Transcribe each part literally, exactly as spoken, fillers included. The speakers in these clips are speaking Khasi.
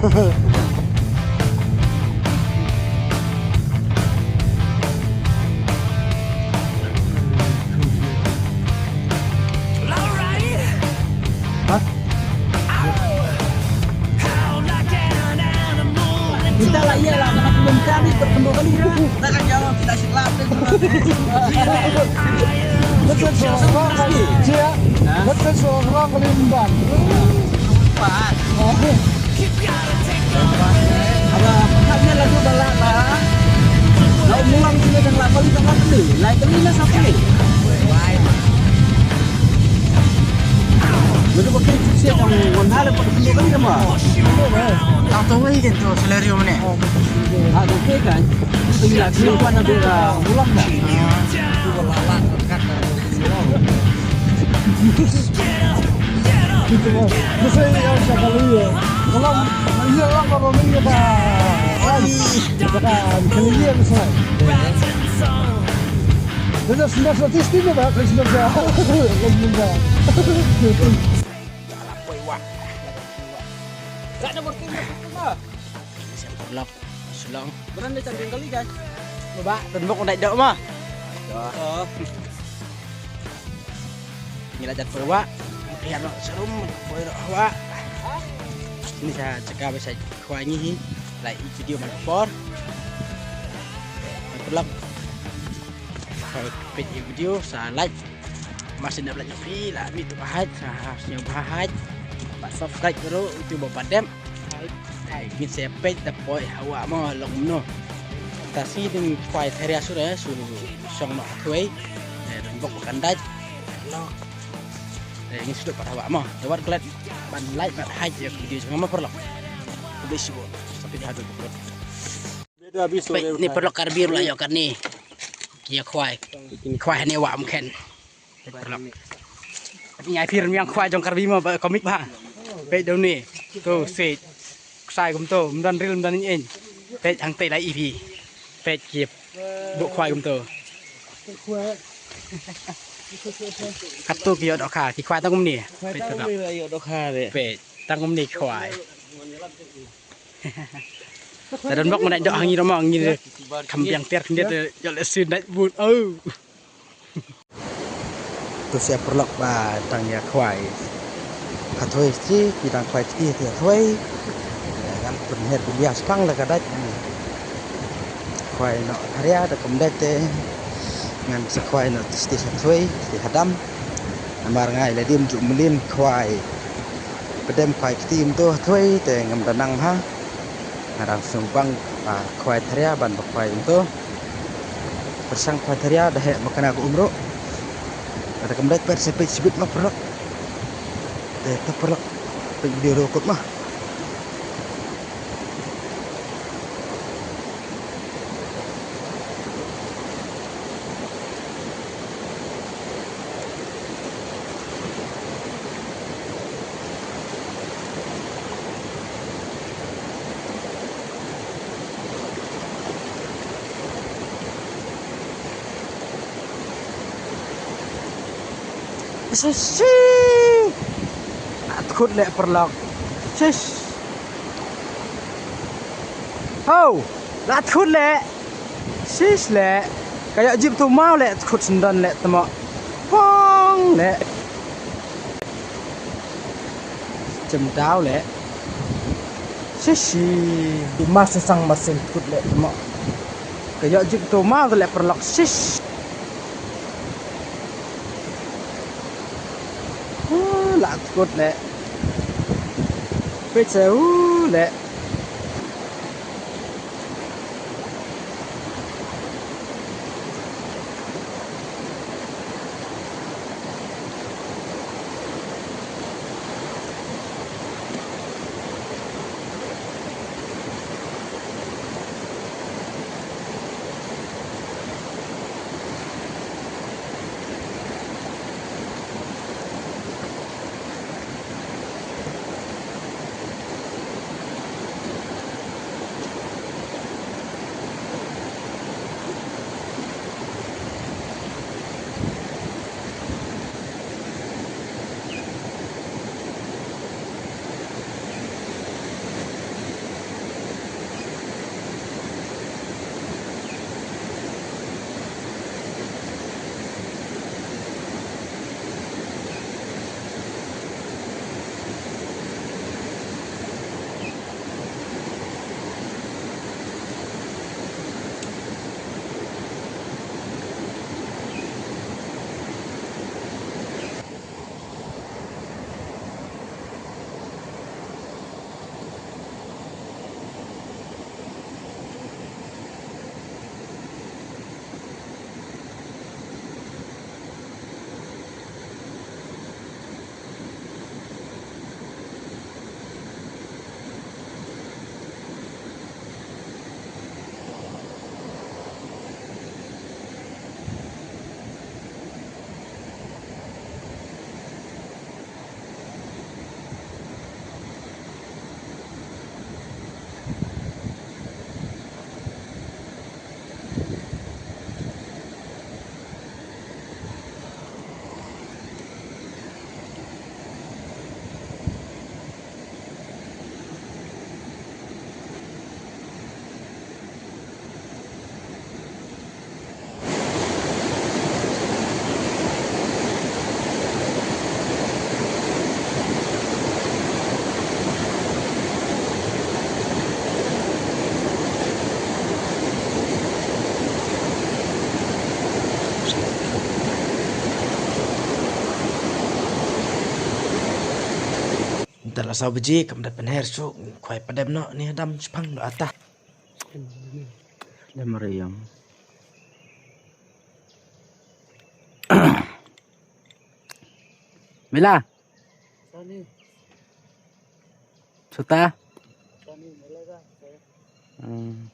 Kita lah, iyalah, kena belum kali, pertemu kali dah. Takkan jawab kita silap. Betul, seorang kali. Cia. Betul, seorang kali empat. Empat. Aba, pynhap ïa la dei ba la, ba la u mulang sini dang la pali, dang la pali. Lai kali na sa pali. Lalu pakai sini dang wan hala pali kali nama. Tang tu wei kan tu salary mana? Ah, tu ke kan. Tu la kali wan ada mulang dah. Gitu mah. Mesti yang sekali ya. Kalau iya lah, kalau ni kata, kan, kata, kali iya mesti. Dia dah sudah statistik dia dah, sudah dah. Dah lah, poi wak. Dah dah bertemu semua. Siap vlog. Sulong. Beran dei tang kali, guys. Ba, tang bok dei dok ma. Oh. Ngi la jan poi wah. Ngi la serum poi wah. Ni sa jaka ba sa khwai ngi hi. Like video man por. Vlog. Peit video sa like. Masin ap like phi la mi tu ba haj sa ha sñiaw ba haj. Ba subscribe karo itu ba padem. Ai, ngin sa peit da poi hawa mo long no. Ta si ding khwai tharia su re su song no khwai. Eh, dang bok kan dai. Lo. Eh, ngin sdok pat hawa mo. Da wat klet ban like ban haj ya video jong mo perlo. Bisi bo. Tapi hadu. Peit ni perlo Karbi la yo kan ni. Ki ya khwai. Khwai ni wa mkhen. Peit paralok. Ngi ai phi rmiang khwai jong Karbi mo ba komik ba. Peit dau ni. Tu sit. Ksai kumto, mdan ril mdan ing. Peit hangtei la ipi. Peit kip. Buk khwai kumto. Katu ki yo dok kha, ki khwai tang kumni. Peit paralok. Peit tang kumni khwai. Tadon bok mana dok hangi roma ngi. Kambiang tiar khyndiat yo le sin dai but. Oh. Tu sia paralok ba tang ïa khwai. Ka thoi chi ki dang khwai kti ïa thoi. Ngan pynher bias tang la ka dait. Khwai no haria da kum dait te. Ngan sa khwai no tisti sa thoi ti hadam. Namar ngai la dim ju mlin khwai. Pedem khwai kti mto thoi te ngam da nang ha. Ngarang sung bang, ah, khwai tharia ban ba khwai into. Persang khwai tharia da heh makana ko umro. Ada kemdait per sepit sepit ma perlak. Te ta perlak. Pek dia rokot mah. Shishi. Lat khut leh perlok. Shish. Ho. Lat khut leh. Shish leh. Ka ïoh jip tu mau leh khut sendon leh temo. Pong leh. Jem dau leh. Shishi. Di mas sang masin khut leh temo. Ka ïoh jip tu mau leh perlok shish. Uh, la khut leh. Peit se uh leh. Te la saw baje kam da pynher suk, khwai padem noh ni hadam chpang do ata. Dam riang. Mila. Suta. Hmm.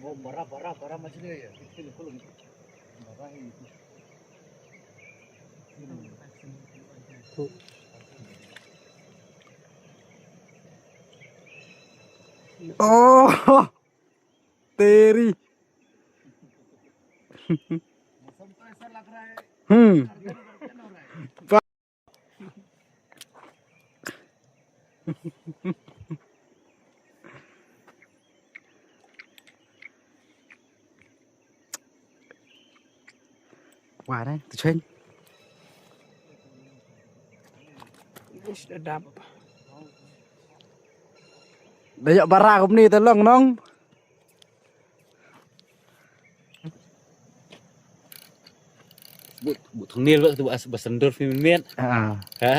वो बड़ा, बड़ा, बड़ा मछली है ये। बिल्कुल, बिल्कुल। बड़ा है ये। ओह, तेरी। मौसम तो ऐसा लग रहा है, हम्म। गर्मी, गर्मी हो रहा है। Wa dai, tu chen. Ish, da dap. Da ïoh bara kumne te long nong. But, but thumbnail ba tu bas, bas sendur film miet. Ah. Ha?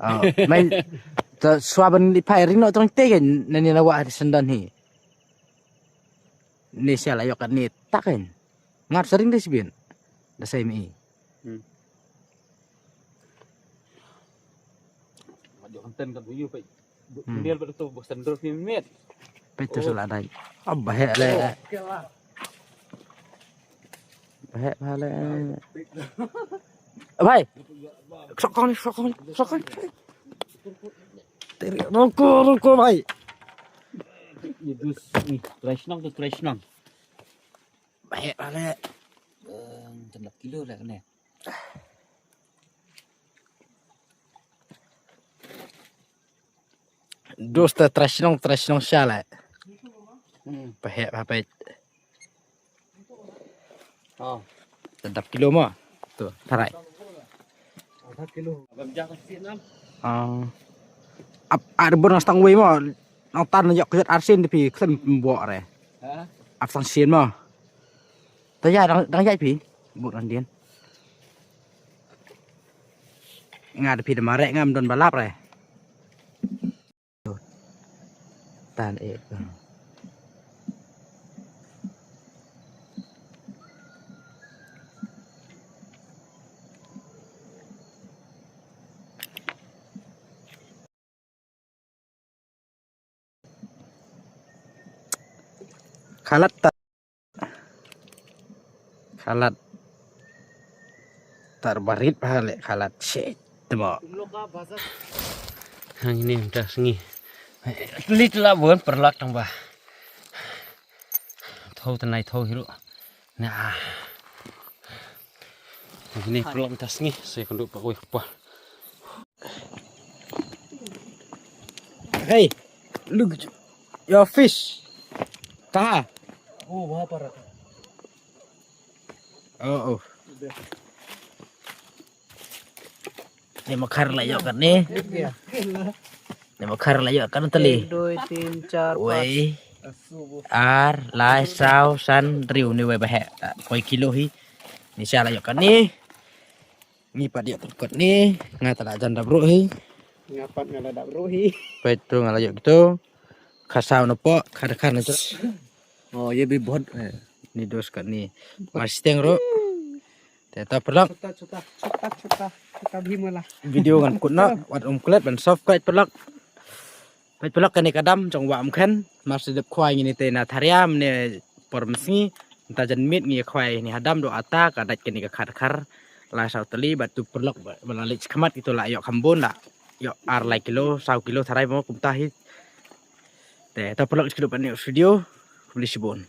Ah, mai ta swa ban li phai ring no tong te kan nani na wa sendan hi. Ni sia la yok kan ni tak kan. Ngat sering deh sibin. Da sai mi. Hmm. Mat jok kan ten kan tu yu pai. Hmm. Dia betul tu bos sendur film miet. Pecah salah dai. Abah hek le. Abah hek pale. Bhai. Sok kong ni, sok kong ni, sok kong ni. Teri, roko, roko, bhai. Ni dus, ni, try snong tu, try snong. Abah hek pale. Em, ten lap kilo lah kena. Dos ta try snong, try snong sha la. Hmm. Pahek, pahek. Oh. Sedap kilo mo. Tu, tarai. Ada kilo. Abang jangan sih nam. Ah. Ap, ada bon stang wei mo. Nang tan yok kejat arsin tapi kesen mbok re. Ha? Ap sang sin mo. Ta ya dang, dang ya phi. Buk dang dien. Nga da phi da mareh ngam don balap re. Tan eh. Khalat ta. Khalat. Tar barit pale khalat. Shit. Temo. Hang ini udah sengi. Lit la bun perlak tang ba. Thau tenai thau hiru. Nah. Ini perlak udah sengi. Saya kenduk pak wih apa. Hey, look, your fish. Kaha? Oh, waha par raha hai. Oh, oh. Ni makhar la yok kan ni. Ni makhar la yok kan tali. Ek, dui, tin, char, panch. Wei. Ar, lai, saw, san, riu ni wei bahek. Koi kilo hi. Ni sha la yok kan ni. Ngi pat ïa tengkot ni, nga ta la jan dap ruh hi. Nga pat nga la dap ruh hi. Peit tu nga la ïoh kitu. Kha saw na pok, kha da kha na jrah. Oh, ye bhi bahut hai. Ni dos kat ni. Mar siteng ruh. Te ta paralok. Chota, chota, chota, chota, chota bhi mala. Video ngan kut noh, wat ym klet ban subscribe paralok. Peit paralok kane ka dam jong Wah Umkhen, mar shu dep khwai ngi ni te na Thariam ne por mynsngi, mynta janmiet ngi khwai ni ha dam do ata ka dait kane ka khat khar. Lai saw tylli bad tu paralok ba, ba la leit shakhmat kito la ïoh kham bun la. Ïoh ar lai kilo, saw kilo tharai mo kumta hi. Te to paralok kito ban ïoh video, khublei shibun.